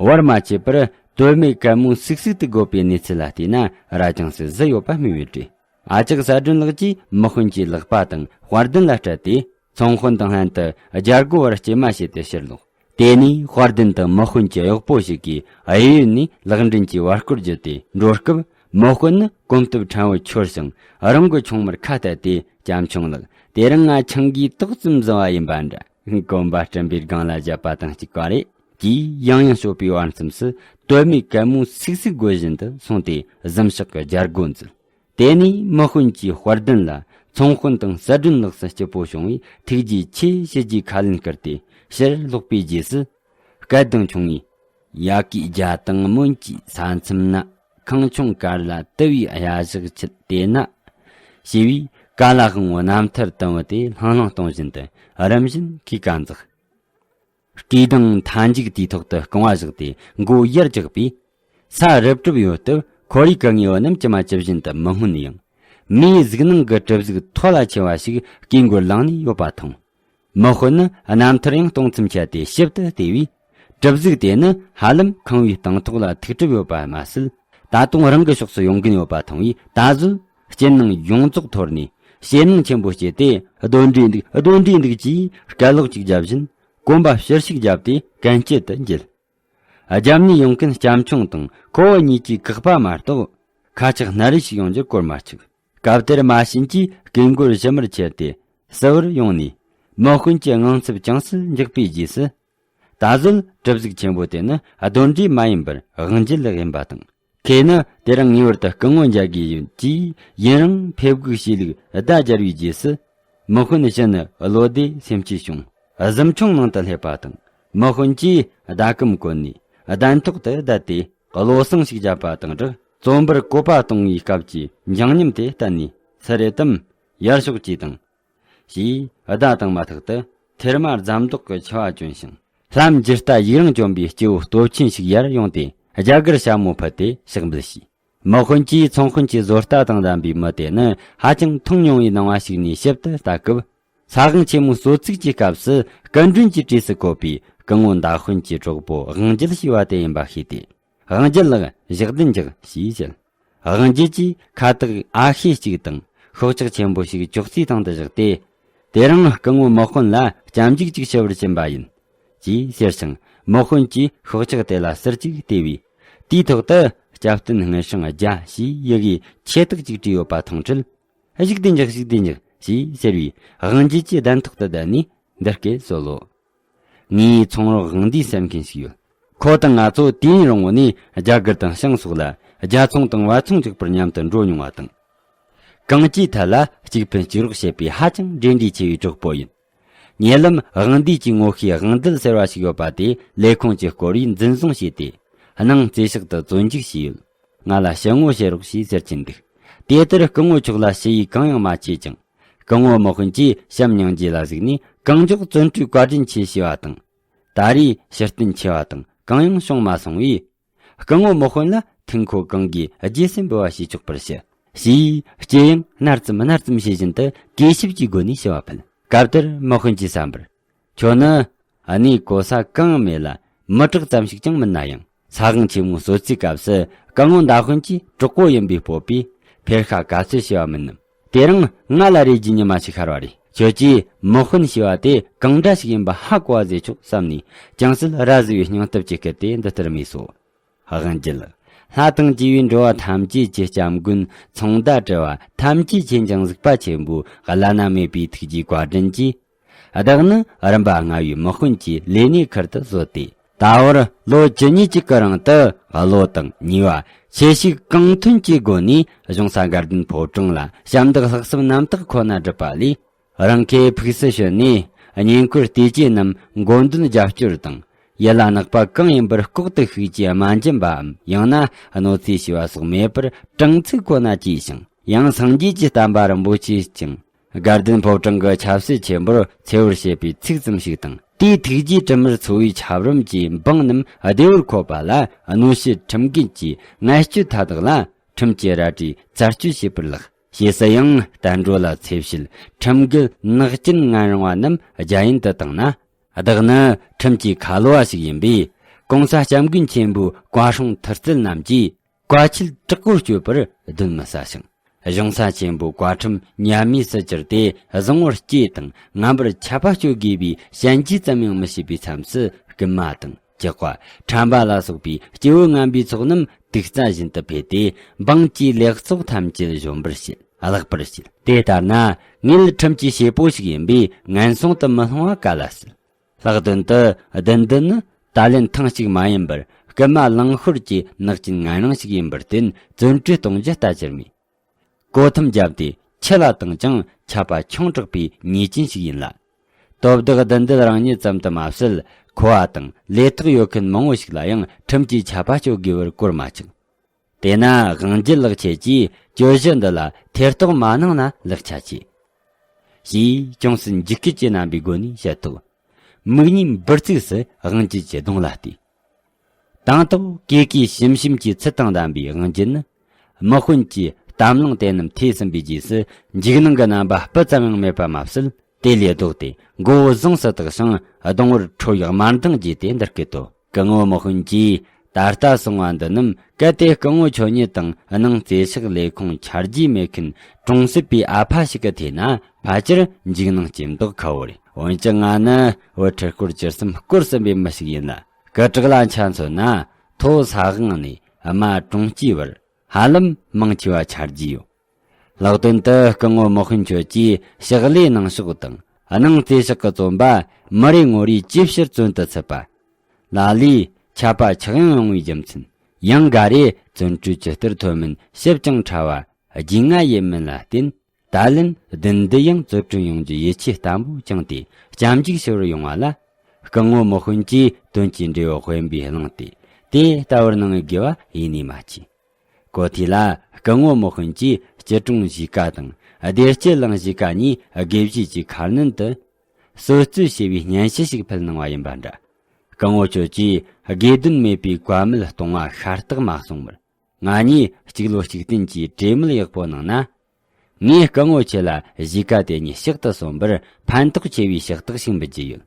བར་མ་ཆད་པར་དོན་མེད་གད་མོ་སིག་སིག་ཏུ་དགོད་པའི་གནས་ཚུལ་ལ་བལྟས་ན། ར་ཅང་སེ་བཟི་ཡོད་པ་སྨོས་ཡོད་དྲི། ཨ་ཅག་གསལ་སྒྲོན་ལགས་ཀྱིས་མི་དཔོན་གྱི་ལག་པ་དང་དཔལ་ལྡན་ལ་སྤྲད་དེ། ཚོང་དཔོན་དང་ལྷན་དུ་རྒྱལ་སྒོ་བར་སྐྱེལ་མ་བྱས་ཏེ་ཕྱིར་ལོག་དེ་ནས་དཔལ་ལྡན་དང་མི་དཔོན་གྱི་གཡོག་པོ་ཞིག་གིས་གཡས་གཡོན་ནས་ལག་འདྲེན་གྱིས་བར་སྐོར་བརྒྱུད་དེ་འགྲོ་སྐབས། མི་དཔོན་ནི་གོམ་སྟབས་ཕྲན་བུ་འཁྱོལ་ཞིང་། རང་གི་ཆུང་མར་ཁ་གཏད་དེ། སྐྱབས་མཆོང་ལགས། དེ་རིང་ང་ཆང་གིས་ཏོག་ཙམ་བཟི་བ་ཡིན་པ་འདྲ། གོམ་པ་སྤྲིན་པའི་སྒང་ལ་བཞད་པ་དང་གཅིག་པ་རེད། ཅེས་ཡང་ཡང་ཤོད་པའི་བར་མཚམས་སུ། དོན་མེད་གད་མོ་སིག་སིག་དགོད་བཞིན་དུ་སོང་སྟེ། གཟིམ་ཤག་གི་རྒྱལ་སྒོ་འཛུལ། དེ་ནས་མི་དཔོན་གྱིས་དཔལ་ལྡན་ལ། ཚོང་དཔོན་དང་གསལ་སྒྲོན་ལགས་སུ་སྐྱིད་པོ་བྱུང་བས། ཐུགས་རྗེ་ཆེ་ཞུ་རྒྱུའི་ཁ་ལན་བསྐུར་ཏེ་ཕྱིར་ལོག་པའི་རྗེས་སུ། སྐད་གདངས་ཆུང་ངུས། ཡ་གིའི་རྒྱ་དང་མོན་གྱི་ས་མཚམས་ན། ཁང་ཆུང་དཀར་ལ་དུ་བའི་གཡའ་བཞག་ཆུད་དེ་ན། ཞེས་པས། ཀ་ལ་དབང་བོའི་རྣམ་ཐར་དུམ་བུ་དེ་ལྷང་ལྷང་གཏོང་བཞིན་དུ་རིམ་བཞིན་ཁོའི་བཀའ་འཛགས། སྐས་གདངས་མཐའ་མཇུག་དེའི་ཐོག་ཏུ་རྐང་བ་བཞག་སྟེ་མགོ་ཡར་བཀྱག་པས། ས་རིབ་རིབ་ཡོད་སྟབས། ཁོར་ཡུག་གི་ངོས་བོ་ནམ་གྱི་མ་ཇི་བཞིན་དུ་མི་སྔོན་ཡང་། མིའི་གཟུགས་སྣང་གི་གྲུ་གཟུགས་མཐོ་ལ་ཆེ་བ་ཞིག་སྐས་མགོར་ལངས་ནས་ཡོད་པ་མཐོང་། མི་དཔོན་ནི་རྣམ་ཐར་ཡང་གཏོང་མཚམས་ཆད་དེ་ཞིབ་ཏུ་བལྟས་པས། གྲུ་གཟུགས་དེ་ནི་ཧ་ལམ་ཁང་བའི་སྟེང་ཐོག་ལ་ཐུག་གྲུབ་ཡོད་པ་མ་ཟད། ད་དུང་རང་གི་ཕྱོགས་སུ་ཡོང་གིན་ཡོད་པ་མཐོང་བས། ད་གཟོད་རྐྱེན་སྣང་ཡོངས་རྫོགས་འཐོར་ནས། ཞེད་སྣང་ཆེན་པོ་སྐྱེས་ཏེ། གདོན་འདྲེ་འདུག་གདོན་འདྲེ་འདུག་ཅེས་སྐད་ལོག་ཅིག་བརྒྱབ་བཞིན། གོམ་པ་ཕྱིར་ཞིག་བརྒྱབ་སྟེ་གན་རྐྱལ་དུ་འགྱེལ། རྒྱབ་ནས་ཡོང་མཁན་སྐྱབས་མཆོང་དང་ཁོ་བོ་གཉིས་ཀྱིས་བཀག་པ་མ་གཏོགས། ཁ་ཆག་སྣ་རལ་ཞིག་ཡོང་རྒྱུ་གོར་མ་ཆུག་སྐབས་དེར་མ་བྱན་གྱིས་སྐས་མགོར་ཞུམ་མར་ཁྱེར་ཏེ་བསུ་བར་ཡོང་ནས། མི་དཔོན་གྱི་དངངས་འཚབ་ཅུང་ཟད་འཇགས་པའི་རྗེས་སུ། ད་གཟོད་གྲུ་གཟུགས་ཆེན་པོ་དེ་ནི་གདོན་འདྲེ་མ་ཡིན་པར་དབང་རྒྱལ་ལགས་ཡིན་པ་དང་། ཁོས་ནི་དེ་རིང་ངེས་པར་དུ་སྐུ་ངོ་མཇལ་དགོས་ཡོད་ཅེས་ཡུན་རིང་ཕེབས་སྒུག་བྱས་ལུགས་བརྡ་སྦྱར་བའི་རྗེས་སུ། མི་དཔོན་གཞི་ནས་བློ་བདེ་སེམས་སྐྱིད་བྱུང་། གཟིམ་ཆུང་ནང་དུ་སླེབས་པ་དང་། མི་དཔོན་གྱིས་ཟླ་གམ་བཀོན་ནས་གདན་ཐོག་ཏུ་བསྡད་དེ་བློ་བཟང་ཞིག་བརྒྱབ་པ་དང་སྦྲགས། བཙོན་པར་བཀོད་པ་གཏོང་བའི་སྐབས་ཀྱི་འཇིགས་ཉམས་དེ་བསྟན་ནས། སུ་རེད་དམ། ཡར་ཤོག་ཅིག་དང་། ཞེས་བརྡ་བཏང་མ་ཐག་ཏུ་ཐེར་མ་རྫམ་མདོག་གི་མཆེ་བ་གྱོན་ཞིང་། ལྷམ་འཇུ་རྟ་ཡིག་རིང་གྱོན་པའི་སྐྱེ་བོ་སྟོབས་ཆེན་ཞིག་ཡར་ཡོང་སྟེ་རྒྱ་གར་ཞྭ་མོ་ཕུད་དེ་ཕྱག་འབུལ་བྱས། མི་དཔོན་གྱིས་ཚོང་དཔོན་གྱི་བཟོ་ལྟ་དང་ལྡན་པའི་མི་དེ་ནི་ཧ་ཅང་མཐོང་མྱོང་བའི་སྣང་བ་ཞིག་ནས་ཞིབ་ཏུ་ལྟ་སྐབས། ས་དབང་ཆེན་མོའི་གསོལ་ཚིགས་ཀྱི་སྐབས་སུ་སྐུ་མགྲོན་གྱི་གྲས་སུ་བཀོད་པའི་སྐུ་ངོ་མདའ་དཔོན་གྱི་གྲོགས་པོ་དབང་རྒྱལ་ཞེས་པ་དེ་ཡིན་པ་ཤེས་ཏེ། དབང་རྒྱལ་ལགས་ཞག་བདུན་མཇལ་ཞེས་བཤད། དབང་རྒྱལ་གྱིས་ཁ་བཏགས་ཨ་ཤེ་གཅིག་དང་ཤོག་ཆག་ཆེན་པོ་ཞིག་ཅོག་ཙེའི་སྟེང་དུ་བཞག་སྟེ། དེ་རིང་སྐུ་ངོ་མི་དཔོན་ལ་སྐྱབས་འཇུག་ཅིག་ཞུ་བར་ཕྱིན་པ་ཡིན། ཅེས་ཟེར་ཞིང་མི་དཔོན་གྱིས་ཤོག་ཆག་དེ་ལ་ཟུར་ཅིག་བལྟས་པས། དེའི་ཐོག་ཏུ་སྐྱབས་རྟེན་དངུལ་སྲང་བརྒྱ་ཞེས་ཡི་གེ་ཆེ་ཐག་ཅིག་བྲིས་ཡོད་པ་མཐོང་འཕྲལ། གཞུག་བདེ་འཇགས། གཞུག་བདེ་འཇགས། ཞེས་ཟེར་བའི་དབང་འབྱེད་ཀྱི་གདན་ཐོག་ཏུ་བསྡད་ནས་འདི་སྐད་གསོལ་ལོ། ངའི་ཚོང་རོགས་དབང་འདུས་ཟེར་མཁན་ཞིག་ཡོད། ཁོ་དང་ང་ཚོ་དུས་ཡུན་རིང་བོ་ནས་རྒྱ་གར་དང་ཤང་སོགས་ལ་རྒྱ་ཚོང་དང་བལ་ཚོང་གཅིག་པར་མཉམ་དུ་འགྲོ་མྱོང་བ་དང་། གང་ཅིའི་ཐད་ལ་གཅིག་ཕན་གཅིག་རོགས་བྱེད་པའི་ཧ་ཅང་འབྲེལ་འདྲིས་ཆེ་བའི་གྲོགས་པོ་ཡིན། ཉེ་ལམ་དབང་འདུས་ཀྱི་ངོ་ཤེས་དབང་འདུལ་ཟེར་བ་ཞིག་ཡོད་པ་དེ་ལས་ཁུངས་ཀྱི་སྐོར་བས་འཛིན་བཟུང་བྱས་ཏེ། སྣང་རྩེ་ཤག་ཏུ་བཙོན་འཇུག་བྱས་ཡོད། ང་ལ་ཞུ་ངོ་བྱེད་རོགས་ཞེས་ཟེར་གྱིན་འདུག། དེ་ལྟར་སྐུ་ངོ་མཆོག་ལ་ཞུ་ཡིག་གང་ཡང་མ་བྱས་ཀྱང་། སྐུ་ངོ་མི་དཔོན་གྱིས་བྱམས་སྙིང་རྗེ་ལ་གཟིགས་ནས་གང་མགྱོགས་བཙོན་གྲོལ་བཀའ་དྲིན་ཆེ་ཞེས་པ་དང་། ད་རེས་ཕྱིར་བསྟན་ཆེ་བ་དང་གང་ཡང་བྱུང་མ་སོང་བས། སྐུ་ངོ་མི་དཔོན་ལ་ཐུགས་ཁོ་གང་གིས་རྗེས་སུ་འབུལ་བ་ཞུས་ཆོག་པར་ཞུ། ཞེས་ལྕེ་ཡང་སྣར་ཙམ་སྣར་ཙམ་བྱེད་བཞིན་དུ་གུས་ཞབས་ཀྱི་སྒོ་ནས་ཞུ་བ་ཕུལ། སྐབས་དེར་མི་དཔོན་གྱི་བསམ་པར། ཁྱོད་ནི་གནས་གོ་ས་གང་ཡང་མེད་ལ་མི་དྲག་ཙམ་ཞིག་ཀྱང་མིན་ན་ཡང་། ས་དབང་ཆེན་མོའི་གསོལ་ཚིགས་སྐབས་སུ་སྐུ་ངོ་མདའ་དཔོན་གྱི་གྲོགས་པོ་ཡིན་པའི་སྤོབས་པས་ཕེར་ཤ་ག་ཚོད་བྱས་པ་མིན་ནམ། དེ་རིང་ང་ལ་རེ་རྒྱུ་ཉི་མ་ཞིག་ཤར་བ་རེད། ཁྱོད་ཀྱིས་མི་དཔོན་ཞེས་པ་དེ་གང་འདྲ་ཞིག་ཡིན་པ་ཧ་གོ་བ་མཛད་ཆོག་བསམ་ནས། ཅུང་ཟད་ར་བཟི་བའི་སྙིང་སྟོབས་ཀྱིས་བསྐུལ་ཏེ་འདི་ལྟར་སྨྲས་སོ། དབང་འདུས། ལྷ་དང་བཅས་པའི་འགྲོ་བ་ཐམས་ཅད་ཀྱི་སྐྱབས་མགོན། ཚོང་བདག་བྲལ་བ་ཐམས་ཅད་མཁྱེན་ཅིང་གཟིགས་པ་ཆེན་པོའི་བླ་ན་མེད་པའི་ཐུགས་རྗེའི་བཀའ་དྲིན་གྱིས། བདག་ནི་རིམ་པ་ལྔ་བའི་མི་དཔོན་གྱི་ལས་སྣེ་ཁུར་དུ་བཟོད་དེ། ད་བར་ལོ་བཅུ་གཉིས་ཀྱི་གི་རིང་དུ་བློ་དང་ནུས་པ་ཆེ་ཞིང་གང་ཐོན་གྱི་སྒོ་ནས་གཞུང་ས་དགའ་ལྡན་ཕོ་བྲང་ལ་ཞབས་འདེགས་ལྷག་བསམ་རྣམ་དག་ཁོ་ན་བསྒྲུབས་པ་ལས། རང་ཁའི་ཕུགས་སུ་བྱོན་ནས་བསྙེན་བཀུར་བལྟས་བཅས་རྣམས་མགོ་འདོན་རྒྱབ་སྐྱོར་དང་། ཡིད་ལ་བརྣག་པ་གང་ཡིན་པར་ལྐོག་ཏུ་ཤུགས་ཀྱིས་སྨྲ་འཇམ་པའམ། ཡང་ན་གནོད་འཚེ་བྱས་པ་སོགས་མེད་པར་དྲང་ཚིག་ཁོ་ན་བཅས་ཤིང་། ཡང་སངས་རྒྱས་ཀྱི་བསྟན་པ་རིན་པོ་ཆེ་ཅིང་། དགའ་ལྡན་ཕོ་བྲང་གི་ཆབ་སྲིད་ཆེན་པོར་འཚེ་བར་བྱེད་པའི་ཚིག་ཙམ་ཞིག་དང་། དེའི་ཐུགས་རྗེའི་དྲི་མར་ཚོ་བའི་ཆབ་རོམ་གྱི་འབངས་རྣམས་བདེ་བོར་འཁོད་པ་ལ། གནོད་བྱེད་ཁྲིམས་འགལ་གྱི་ངན་སྤྱོད་མཐའ་དག་ལ་ཁྲིམས་ཀྱི་རལ་གྲིས་རྩད་གཅོད་བྱེད་པར་ལགས། ཞེས་སུ་ཡང་བསྟན་འགྲོ་ལ་འཚེ་བྱེད་ཁྲིམས་འགལ་ནག་ཅན་ངན་རུང་བ་རྣམས་རྒྱ་ཡན་དུ་བཏང་ན། བདག་ནི་ཁྲིམས་ཀྱི་ཁ་ལོ་བ་ཞིག་ཡིན་པས། གོང་ས་སྐྱབས་མགོན་ཆེན་པོའི་བཀའ་སྲུང་མཐུ་རྩལ་རྣམས་ཀྱིས་བཀའ་ཆད་དྲག་པོ་གཅོད་པར་གདོན་མི་ཟ་ཞིང་། གཞུང་ས་ཆེན་པོའི་བཀའ་ཁྲིམས་ཉམས་དམས་སུ་གྱུར་ཏེ་བཟང་བོར་སྐྱེས་དང་ངན་པར་ཆད་པ་གཅོད་དགོས་པའི་ཞལ་འཇུག་ཙམ་ཡང་མི་བྱེད་པའི་མཚམས་སུ། རྐུན་མ་དང་། ཇག་པ། ཁྲམ་པ་ལ་སོགས་པའི་སྐྱེ་བོ་ངན་པའི་ཚོགས་རྣམས་དུག་རྩྭ་བཞིན་དུ་འཕེལ་ཏེ། འབངས་ཀྱི་ལེགས་ཚོགས་ཐམས་ཅད་གཞོམ་པར་བྱེད། བརླག་པར་བྱེད། དེ་ལྟར་ན། ངེད་ཁྲིམས་ཀྱི་བྱེད་པོ་ཞིག་ཡིན་པས་ངན་སོང་དུ་མི་ལྷུང་བ་ག་ལ་སྲིད། ལྷག་དོན་དུ་བདུད་འདི་ནི་ད་ལན་ཐེངས་གཅིག་མ་ཡིན་པར། རྐུན་མ་ལང་ཤོར་གྱི་ནག་ཅན་ངན་རང་ཞིག་ཡིན་པར་བརྟེན། བཙོན་གྲོལ་གཏོང་རྒྱུ་ལྟ་ཅི་སྨོས། གོ་ཐུམ་བརྒྱབ་སྟེ་ཁྱི་ལ་བཏང་ཀྱང་ཆད་པ་ཆུང་དྲགས་པའི་ཉེས་ཅན་ཞིག་ཡིན་ལ། དོ་བདག་བདུད་འདུལ་རང་ཉིད་ཙམ་དུ་མ་ཟད། མཁོ་བ་དང་ལས་ཐོག་ཡོད་མཁན་མང་བོ་ཞིག་ལ་ཡང་ཁྲིམས་ཀྱི་ཆད་པ་གཅོད་དགོས་པར་གོར་མ་ཆག། དེས་ན་དབང་འབྱེད་ལགས་ཁྱེད་ཀྱིས་གྱོད་གཞི་འདི་ལ་ཐེ་གཏོགས་མ་གནང་ན་ལེགས་ཆ་ཆེ། ཞེས་ཅུང་ཟད་འཇིགས་སྐུལ་གྱི་རྣམ་པའི་སྒོ་ནས་བཤད་ཐོག། མིག་གཉིས་འབུར་བཙུགས་སུ་དབང་འབྱེད་ཀྱི་གདོང་ལ་བལྟས། དང་ཐོག་ཀེ་ཀེ་ཞིམ་ཞིམ་གྱི་ཚུལ་དང་ལྡན་པའི་དབང་འབྱེད་ནི། དམག་དཔོན་གྱིས་གཏམ་གླེང་དེ་རྣམས་ཐོས་ཟིན་པའི་རྗེས་སུ་འཇིགས་སྣང་གི་རྣམ་པ་སྤུ་ཙམ་ཡང་མེད་པ་མ་ཟད། དེ་ལས་ལྡོག་སྟེ་མགོ་བོ་ཟུངས་སུ་བཏེགས་ཤིང་གདོང་བར་ཁྲོ་ཡི་དམར་མདངས་རྒྱས་ཏེ་འདི་སྐད་དོ། སྐུ་ངོ་དམག་དཔོན་གྱིས་ད་ལྟ་སོང་བ་འདི་རྣམས་གལ་ཏེ་སྐུ་ངོ་ཁྱོད་ཉིད་དང་སྣང་རྩེ་ཤག་ལས་ཁུངས་ཆ་རྒྱུས་མེད་མཁན་གྲོང་གསེབ་པའི་ཨ་ཕ་ཞིག་གི་ཐོས་ན་ཕལ་ཆེར་འཇིགས་སྣང་སྐྱེ་མདོག་ཁ་བོ་རེད། འོན་ཀྱང་ང་ནི་བུ་ཁྲི་སྐོར་བཅུ་གསུམ་སྐོར་ཟིན་པའི་མི་ཞིག་ཡིན་ལ། སྐུ་དྲག་ལ་ཆ་མཚོན་ན་མཐོ་ས་དབང་ནས་དམའ་གྲོང་སྐྱེས་བར་ཧ་ལམ་མང་ཆེ་བ་ཆ་རྒྱུས་ཡོད། ལྷག་དོན་དུ་སྐུ་ངོ་དམག་དཔོན་ཁྱོད་ཀྱིས་ཕྱག་ལས་གནང་ཕྱོགས་དང་སྣང་རྩེ་ཕྱོགས་ཀྱི་བཙོན་པ་མི་རེ་ངོ་རེ་ཇི་ཕྱིར་བཙོན་དུ་ཚུད་པ། ལ་ལས་ཆད་པ་ཆག་ཡང་ཡོང་བའི་རྒྱུ་མཚན། ཡང་འགའ་རེ་བཙོན་གྲོལ་ཇི་ལྟར་ཐོན་མིན་ཞིབ་ཅིང་ཕྲ་བ་རྒྱུས་མངའ་ཡིན་མིན་ལ་བརྟེན། ད་ལན་བདུད་འདི་ཡང་བཙོན་གྲོལ་ཡོང་རྒྱུ་ཡིད་ཆེས་བརྟན་པོ་བཅངས་ཏེ་སྐྱབས་འཇུག་ཞུ་བར་ཡོང་བ་ལ། སྐུ་ངོ་དམག་དཔོན་གྱིས་དོན་གྱི་འབྲས་བུ་དཔོན་པོས་བླངས་ཏེ་དེ་ལྟ་བུར་གནང་དགོས་པ་ཡེ་ནས་མ་མཆིས། གོ་ཐོས་ལ་སྐུ་ངོ་དམག་དཔོན་གྱིས་སྐྱིད་གྲོང་གཞིས་ཀ་དང་བདེ་སྐྱིད་གླིང་གཞིས་ཀ་གཉིས་དགེ་བཤེས་ཀྱི་ཁ་སྣོན་དུ་གསོལ་སྩོལ་ཞེས་པའི་སྙན་ཞུ་ཞིག་ཕུལ་གནང་བ་ཡིན་པ་འདྲ། སྐུ་ངོ་ཁྱོད་ཀྱིས་དགེ་འདུན་མེད་པའི་བཀའ་མོལ་གཏོང་བ་ཤ་སྟག་མ་གསུངས་པར། ང་གཉིས་གཅིག་བློ་གཅིག་བརྟན་གྱིས་གྲོས་མོལ་ཡག་པོ་གནང་ན། ངས་སྐུ་ངོ་ཁྱེད་ལ་གཞིས་ཀ་དེ་གཉིས་ཕྱག་ཏུ་སོན་པར་ཕན་ཐོགས་ཆེ་བའི་ཕྱག་རྟགས་ཤིག་འབུལ་རྒྱུ་ཡོད།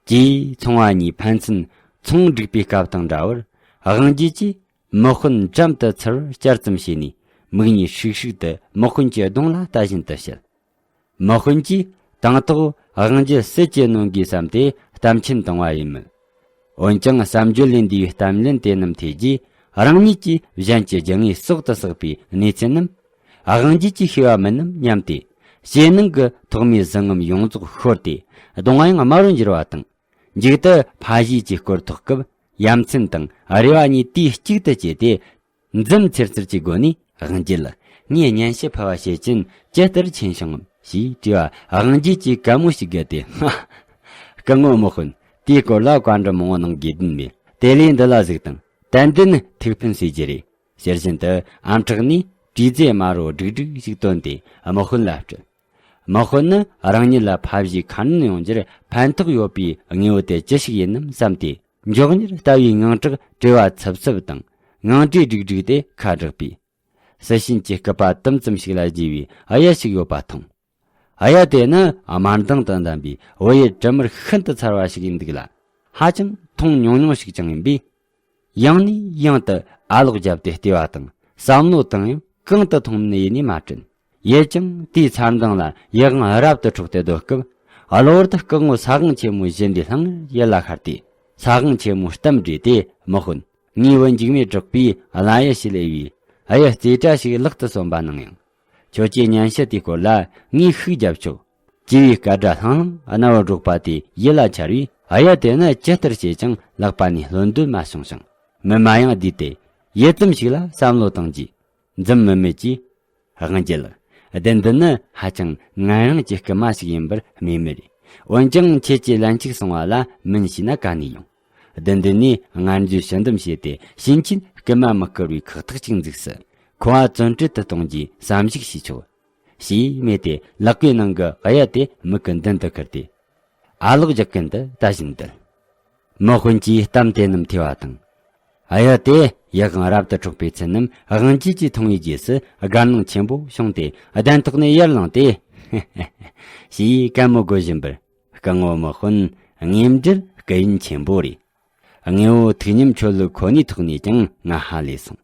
ཅེས་ཚོང་བ་གཉིས་ཕན་ཚུན་ཚོང་སྒྲིག་པའི་སྐབས་དང་འདྲ་བར་དབང་རྒྱལ་གྱིས་དམག་དཔོན་འགྲམ་དུ་ཚུར་བསྐྱར་ཙམ་བྱས་ནས་མིག་གཉིས་ཧྲིག་ཧྲིག་ཏུ་དམག་དཔོན་གྱི་གདོང་ལ་ལྟ་བཞིན་དུ་བཤད། དམག་དཔོན་གྱིས་དང་ཐོག་དབང་རྒྱལ་ཟིལ་གྱིས་གནོན་དགོས་བསམ་སྟེ་གཏམ་འཆལ་བཏང་བ་ཡིན་མོད། འོན་ཀྱང་བསམ་བརྗོད་ལས་འདས་པའི་གཏམ་ལན་དེ་རྣམས་ཐོས་རྗེས་རང་ཉིད་ཀྱིས་གཞན་གྱི་རྒྱུ་དངོས་ཟོག་ཏུ་བསགས་པའི་གནས་ཚུལ་རྣམས་ དབང་རྒྱུད་ཀྱིས་ཤེས་པ་མིན་ནམ་སྙམ་སྟེ། ཞེད་སྣང་གི་ཐོག་མའི་ཟིལ་རྔམ་ཡོངས་རྫོགས་ཤོར་ཏེ། གདོང་ཡང་དམར་རུ་འགྱུར་བ་དང་། མཇུག་ཏུ་ཕ་གཞིས་ཀྱི་སྐོར་ཐོག་སྐབས་ཡ་མཚན་དང་རེ་བ་གཉིས་དུས་གཅིག་ཏུ་སྐྱེས་ཏེ། འཛུམ་ཚེར་ཚེར་གྱི་སྒོ་ནས། དབང་རྒྱལ། ངས་སྙན་ཞུ་ཕུལ་བ་བྱེད་ཀྱིན་ཇི་ལྟར་ཕྱིན་བྱུང་ངམ་ཞེས་དྲིས་པ། དབང་རྒྱལ་གྱིས་གད་མོ་ཞིག་བགད་དེ། ཧ། སྐུ་ངོ་དམག་དཔོན། དེའི་སྐོར་ལ་བཀའ་འདྲི་མང་བོ་གནང་དགོས་དོན་མེད། དེ་ལས་འདི་ལ་གཟིགས་དང་། ཏན་ཏན་ཐུགས་ཕན་གསོས་རྒྱུ་རེད། ཟེར་བཞིན་དུ་ཨམ་ཕྲག་ནས་བྲིས་རྫས་དམར་རོ་སྒྲིག་སྒྲིག་ཞིག་བཏོན་ཏེ་དམག་དཔོན་ལ་སྤྲད། དམག་དཔོན་ནི་རང་ཉིད་ལ་ཕ་གཞིས་ཁ་སྣོན་ཡོང་རྒྱུར་ཕན་ཐོགས་ཡོད་པའི་དངོས་པོ་དེ་ཅི་ཞིག་ཡིན་ནམ་བསམ་སྟེ། མགྱོགས་མྱུར་ལྟ་བའི་ངང་དྲག་བྲེལ་བ་འཚུབ་འཚུབ་དང་ངང་བྲིས་སྒྲིག་སྒྲིག་དེ་ཁ་བསྒྲགས་པས། སྲི་ཤིང་གི་སྐུད་པ་དུམ་ཙམ་ཞིག་ལ་བརྗེས་པའི་གཡུ་ཞིག་ཡོད་པ་མཐོང་། གཡུ་དེ་ནི་དམར་མདངས་དང་ལྡན་པའི་བོད་ཡུལ་དྲི་དམར་ཤིན་ཏུ་མཚར་བ་ཞིག་ཡིན་འདུག་ལ། ཧ་ཅང་མཐོང་ཉུང་ཉུང་ཞིག་ཀྱང་ཡིན་པས། ཡང་ནས་ཡང་དུ་ཨ་ལོག་བརྒྱབ་སྟེ་བལྟས་པ་དང་བསམ་བློ་བཏང་ཡང་གང་དུ་མཐོང་ནི་ཡིན་ནས་མ་དྲན། ཡུལ་ཀྱང་དེའི་མཚར་མདངས་ལ་ཡིད་དབང་རབ་ཏུ་འཕྲོག་སྟེ་སྡོད་སྐབས། གློ་བུར་དུ་སྐུ་ངོ་ས་དབང་ཆེན་མོ་བཞིན་དུ་སླར་ཡར་ལ་ཤར་ཏེ། ས་དབང་ཆེན་མོ་གཏམ་བྲིས་ཏེ། དམག་དཔོན། ངའི་བུ་འཇིགས་མེད་གྲགས་པས་བླ་གཡུ་ཞེས་ལབ་པའི་གཡུ་རྩེ་གྲ་ཞིག་ལག་ཏུ་སོན་པ་གནང་ཡང་། ཁྱོད་ཀྱི་སྙན་ཞུ་དེའི་སྐོར་ལ་ངས་ཤུགས་རྒྱབ་ཆོག་ཅེས་པའི་སྐད་སྒྲ་ལྷང་ལྷང་རྣ་བར་སྒྲོག་པ་དེ་ཡིད་ལ་འཆར་བས། གཡུ་དེ་ནི་ཇི་ལྟར་བྱས་ཀྱང་ལག་པ་ནས་ལྷོད་འདོད་མ་བྱུང་ཞིང་། མི་མ་ཡང་བསྡུས་ཏེ་ཡུད་ཙམ་ཞིག་ལ་བསམ་བློ་བཏང་རྗེས། འཛུམ་དམུལ་དམུལ་གྱིས། དབང་རྒྱལ། བདུད་འདི་ནི་ཧ་ཅང་ངན་རང་གི་རྐུན་མ་ཞིག་ཡིན་པར་སྨོས་མེད་རེད། འོན་ཀྱང་ཁྱེད་ཀྱིས་ལན་གཅིག་གསུང་བ་ལ་མིན་ཞུས་ན་ག་ནས་ཡོང་། བདུད་འདི་ནས་ངར་འཛུལ་ཞི་འདུམ་བྱས་ཏེ་ཕྱིན་ཆད་རྐུན་མ་མི་བཀུར་བའི་ཁག་ཐེག་ཅིག་འཛུགས་སྲིད། ཁོ་བ་བཙོན་གྲལ་དུ་གཏོང་རྒྱུའི་བསམ་གཞིག་བྱས་ཆོག་ཞེས་སྨྲས་ཏེ་ལག་པའི་ནང་གི་གཡུ་དེ་མིག་གི་མདུན་དུ་ཁུར་ཏེ། ཨ་ལོག་རྒྱག་གིན་དུ་ལྟ་བཞིན་བསྡད། དམག་དཔོན་གྱིས་གཏམ་དེ་རྣམས་ཐོས་པ་དང་། གཡུ་དེ་ཡིད་དབང་རབ་ཏུ་འཕྲོག་པའི་ཚུལ་རྣམས་དབང་རྒྱལ་གྱིས་མཐོང་བའི་རྗེས་སུ་དགའ་སྣང་ཆེན་པོ་བྱུང་སྟེ་གདན་ཐོག་ནས་ཡར་ལངས་ཏེ། ཞེས་སྐད་མོ་དགོད་བཞིན་པར། སྐུ་ངོ་དམག་དཔོན། དངོས་འབྲེལ་སྐུ་ཡོན་ཆེན་པོ་རེད། དངོས་པོ་ཐུགས་ཉམས་ཁྱོད་ལུགས་ཁོ་ནའི་ཐོག་ནས་ཀྱང་ང་ཧ་ལས་སོང་།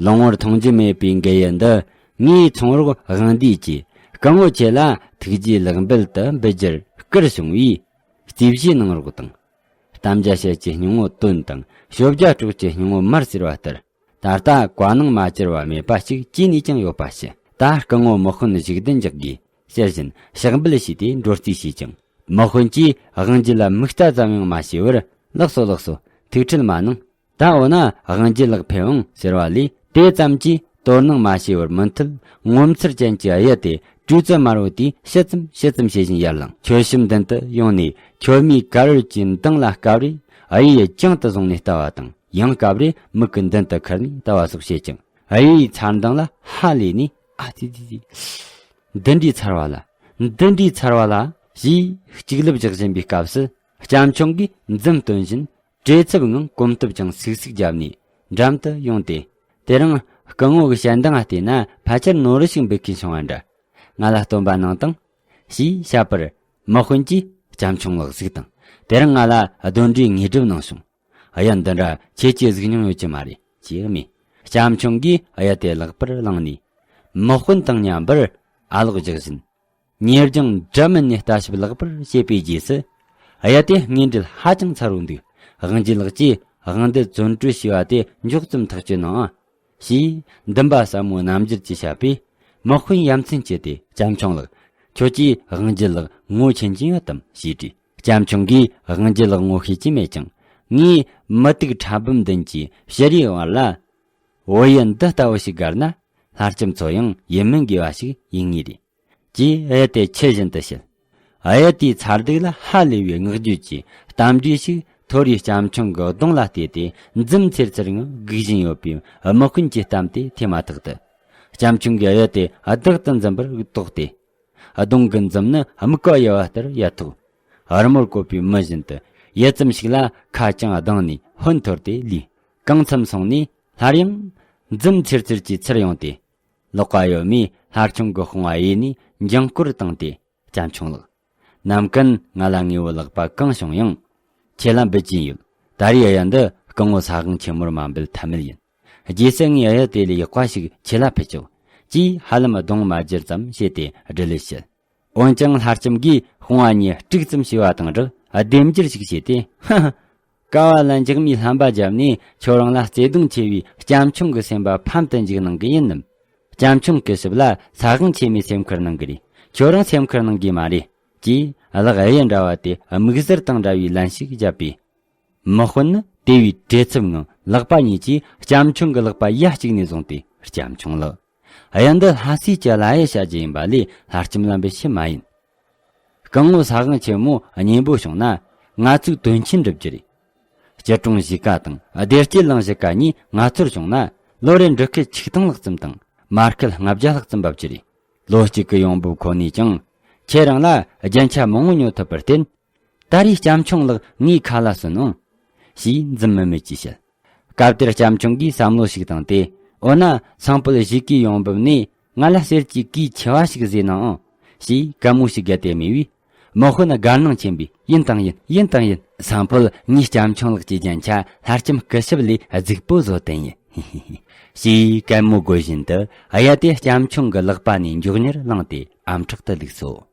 ལོ་ངོར་མཐོང་རྒྱུ་མེད་པའི་མགལ་ཡུ་འདི་ངས་ཚོང་རོགས་དབང་འདུས་ཀྱིས་སྐུ་ངོ་ཁྱེད་ལ་ཐུགས་རྗེའི་ལེགས་འབུལ་དུ་འབུལ་རྒྱུར་བསྐུར་བྱུང་བས། རྩིས་གཞི་གནང་རོགས་དང་། གཏམ་རྒྱ་བཤད་ཀྱི་སྙིང་བོ་དོན་དང་ཞོ་བརྒྱ་སྲོག་གི་སྙིང་བོ་མར་ཟེར་བ་ལྟར། ད་ལྟ་བཀའ་གནང་མ་བཅར་བ་མེད་པ་ཞིག་ཅི་ནས་ཀྱང་ཡོད་པ་ཞིག་ད་སྐུ་ངོ་དམག་དཔོན་གཞུག་གདན་འཇག་དགོས་ཟེར་བཞིན་ཕྱག་འབུལ་བྱས་ཏེ་འགྲོ་རྩིས་བྱས་ཀྱང་། དམག་དཔོན་གྱིས་དབང་རྒྱལ་ལ་མིག་ལྟ་ཙམ་ཡང་མ་བྱས་པར། ལགས་སོ་ལགས་སོ། ཐུགས་ཁྲལ་མ་གནང་། ད་འོ་ན་དབང་རྒྱལ་ལགས་ཕེབས་འོང་ཟེར་བ་ལས་དེ་ཙམ་གྱིས་དོ་སྣང་མ་བྱས་པར་མུ་མཐུད་ངོ་མཚར་ཅན་གྱི་གཡུ་དེ་སྤྲེའུ་རྩི་དམར་བོ་དེས་ཕྱིད་ཙམ་ཕྱིད་ཙམ་བྱེད་བཞིན་ཡར་ལངས། ཁྱོད་ཞིབ་མདུན་དུ་ཡོང་ནས་ཁྱོད་མིའི་དཀར་འོད་ཀྱི་མདངས་ལ་སྐབས་རེ་གཡུ་ཡི་རྒྱང་དུ་བཟུང་ནས་ལྟ་བ་དང་། ཡང་སྐབས་རེ་མིག་གི་མདུན་དུ་ཁུར་ནས་ལྟ་བ་སོགས་བྱེད་ཅིང་། གཡུ་ཡི་མཚར་མདངས་ལ་ཧ་ལས་ནས། ཨ་ཙི་ཙི་ཙི། འདི་འདྲའི་མཚར་བ་ལ། འདི་འདྲའི་མཚར་བ་ལ། ཞེས་གཅིག་ལབ་རྒྱག་བཞིན་པའི་སྐབས་སུ། སྐྱབས་མཆོག་གིས་འཛུམ་སྟོན་བཞིན། བྲེལ་འཚུབ་ངང་གོམ་སྟབས་ཀྱང་སིག་སིག་བརྒྱབ་ནས་འགྲམ་དུ་ཡོང་སྟེ། དེ་རིང་སྐུ་ངོ་གི་ཞལ་མདངས་ལ་བལྟས་ན་ཕལ་ཆེར་ནོར་འཁྲུལ་ཞིག་འབུད་མཁན་བྱུང་བ་འདྲ། ང་ལ་སྟོན་པ་གནང་དང་། ཞེས་བཤད་པར། དམག་དཔོན་གྱིས་སྐྱབས་མཆོག་ལགས་གཟིགས་དང་། དེ་རིང་ང་ལ་གདོན་འདྲེའི་དངོས་གྲུབ་གནང་བྱུང་། གཡུ་འདི་འདྲ་ཁྱེད་ཀྱིས་གཟིགས་མྱོང་ཡོད་ཀྱི་མ་རེད་ཅེས་སྨྲས། སྐྱབས་མཆོག་གིས་གཡུ་དེ་ལག་པར་བླངས་ནས། དམག་དཔོན་དང་མཉམ་པར་ཨ་ལོག་རྒྱག་བཞིན། ཉེ་རྒྱང་འདྲ་མིན་ནས་ལྟ་ཞིབ་ལེགས་པར་བྱེད་པའི་རྗེས་སུ། གཡུ་དེ་དངོས་འབྲེལ་ཧ་ཅང་མཚར་བོ་འདུག་དབང་རྒྱལ་ལགས་ཀྱིས་དབང་འདུས་བཙོན་གྲོལ་བྱས་པ་དེ་མགྱོགས་ཙམ་ཐག་གཅོད་གནང་ཨ། ཞེས་འདུན་པ་ཟབ་མོའི་རྣམ་འགྱུར་གྱིས་བཤད་པས། དམག་དཔོན་ཡ་མཚན་སྐྱེས་ཏེ། སྐྱབས་མཆོག་ལགས། ཁྱོད་ཀྱིས་དབང་རྒྱལ་ལགས་ངོ་མཁྱེན་གྱིན་ཡོད་དམ་ཞེས་དྲིས། སྐྱབས་མཆོག་གིས་དབང་རྒྱལ་ལགས་ངོ་ཤེས་ཀྱིན་མེད་ཀྱང་། ངས་མུ་ཏིག་ཕྲ་སྦོམ་ལྡན་གྱི་ཕྱི་རིའི་བར་ལ། བོད་ཡུལ་འདི་ལྟ་བུ་ཞིག་བརྒལ་ན། ལྷ་ལྕམ་ཚོ་ཡང་ཡིད་སྨོན་དགོས་པ་ཞིག་ཡིན་ངེས་རེད། ཅེས་གཡུ་དེ་ཆི་བཞིན་དུ་བཤད། གཡུ་དེའི་མཚར་སྡུག་ལ་ཧ་ལས་པའི་བསྔགས་བརྗོད་ཀྱི་གཏམ་བརྗོད་ཞིག་ཐོ་རེའི་སྐྱབས་མཆོག་གི་གདོང་ལ་བལྟས་ཏེ་འཛུམ་འཚེར་འཚེར་ངང་སྒུག་བཞིན་ཡོད་པའི་དམག་དཔོན་གྱི་གཏམ་དེ་ཐོས་མ་ཐག་ཏུ། སྐྱབས་མཆོག་གིས་གཡུ་དེ་བདག་ཏུ་འཛིན་པར་དོགས་ཏེ། གདོང་གི་འཛུམ་ནི་སྨུག་པ་ཡལ་བ་ལྟར་ཡལ་ཐོག་རི་མོར་བཀོད་པའི་མི་བཞིན་དུ་ཡུད་ཙམ་ཞིག་ལ་ཁ་རྐྱང་གདངས་ནས་ཧོན་འཐོར་ཏེ་ལུས། གང་འཚམ་སོང་ནས་སླར་ཡང་འཛུམ་འཚེར་འཚེར་གྱིས་ཚུར་ཡོང་སྟེ། ལག་པ་གཡོན་མས་ལྷ་ཆུང་གི་དཔུང་བ་གཡས་ནས་འགྱིང་སྐོར་བཏང་སྟེ། སྐྱབས་མཆོག་ལགས། ནམ་རྒྱུན་ང་ལ་དངོས་པོ་ལག་པ་གང་བྱུང་ཡང་། ཁྱེད་ལ་འབུལ་གྱིན་ཡོད། ད་རེས་གཡུ་འདི་སྐུ་ངོ་ས་དབང་ཆེན་མོར་མ་འབུལ་ཐབས་མེད་ཡིན། རྗེས་སུ་ངས་གཡུ་དེ་ལས་ཡག་པ་ཞིག་ཁྱེད་ལ་ཕུལ་ཆོག་ཅེས་ཧ་ལམ་གདོང་མ་བསྒྱུར་ཙམ་བྱས་ཏེ་འགྲེལ་བཤད། འོན་ཀྱང་ལྷ་ལྕམ་གྱིས་དཔུང་བ་གཉིས་དཀྲུག་ཙམ་བྱས་པ་དང་སྦྲགས་ལྡེམ་འགྱུར་ཞིག་བྱས་ཏེ། ཧ་ཧ། ཀ་བ་ལ་འཇག་མའི་བསླབ་པ་བརྒྱབ་ནས་ཁྱོད་རང་ལ་བརྩེ་གདུང་ཆེ་བའི་སྐྱབས་མཆོག་གི་སེམས་པ་ཕམ་དུ་འཇུག་གནང་གི་ཡིན་ནམ། སྐྱབས་མཆོང་སྐུ་ཞབས་ལ་ས་དབང་ཆེན་མོས་སེམས་ཁུར་གནང་གི་རེད། ཁྱོད་རང་སེམས་ཁུར་གནང་གི་མ་རེད། ཅེས་གླུ་གཡུ་འདྲ་བ་དེ་དམིགས་བསལ་དང་འདྲ་བའི་ལན་ཞིག་བརྒྱབ་པས། མི་དཔོན་ནི་དེ་བས་བྲེལ་འཚུབ་ངང་ལག་པ་གཉིས་ཀྱིས་སྐྱབས་མཆོང་གི་ལག་པ་ཡ་གཅིག་ནས་བཟུང་སྟེ་སྐྱབས་མཆོང་ལགས། གཡུ་འདི་ལྷ་སྲས་ཀྱི་བླ་གཡུ་བྱ་རྒྱུ་ཡིན་པ་ལས་ལྷ་ལྕམ་ལ་འབུལ་རྒྱུ་མ་ཡིན། སྐུ་ངོ་ས་དབང་ཆེན་མོ་གཉེན་པོ་བྱུང་ན་ང་ཚོས་དོན་ཆེན་འགྲུབ་རྒྱུ་རེད། སྐྱིད་གྲོང་གཞིས་ཀ་དང་བདེ་སྐྱིད་གླིང་གཞིས་ཀ་གཉིས་ང་ཚོར་བྱུང་ན་ལོ་རེར་འབྲུ་ཁལ་ཆིག་སྟོང་ལྷག་ཙམ་དང་མར་ཁལ་ལྔ་བརྒྱ་ལྷག་ཙམ་འབབ་རྒྱུ་རེད། ལོ་གཅིག་གི་ཡོང་འབབ་ཁོ་ནས་ཀྱང་ཁྱེད་རང་ལ་རྒྱན་ཆ་མང་བོ་ཉོ་ཐུབ་པར་བརྟེན། ད་རེས་སྐྱབས་མཆོང་ལགས་ངའི་ཁ་ལ་གསོན་འོང་། ཞེས་འཛུམ་དམུལ་དམུལ་གྱིས་བཤད། སྐབས་དེར་སྐྱབས་མཆོང་གིས་བསམ་བློ་ཞིག་བཏང་སྟེ། འོ་ན་སང་ཕོད་གཞིས་ཀའི་ཡོང་འབབ་ནས་ང་ལ་གསེར་གྱི་གོས་ཆེ་བ་ཞིག་བཟོས་གནང་ཨང་། ཞེས་གད་མོ་ཞིག་བརྒྱབ་སྟེ་སྨྲས་པས། མི་དཔོན་དགའ་སྣང་ཆེན་པོས་ཡིན་དང་ཡིན། ཡིན་དང་ཡིན། སང་ཕོད་ངས་སྐྱབས་མཆོང་ལགས་ཀྱི་རྒྱན་ཆ་ལྷ་ལྕམ་སྐུ་ཞབས་ལས་གཟིགས་པོ་བཟོ་དོན་ཡིན། ཞེས་གད་མོ་དགོད་བཞིན་དུ་གཡུ་དེ་སྐྱབས་མཆོང་གི་ལག་པ་ནས་མགྱོགས་མྱུར་བླངས་ཏེ་ཨམ་ཕྲག་ཏུ་བླུགས་སོ།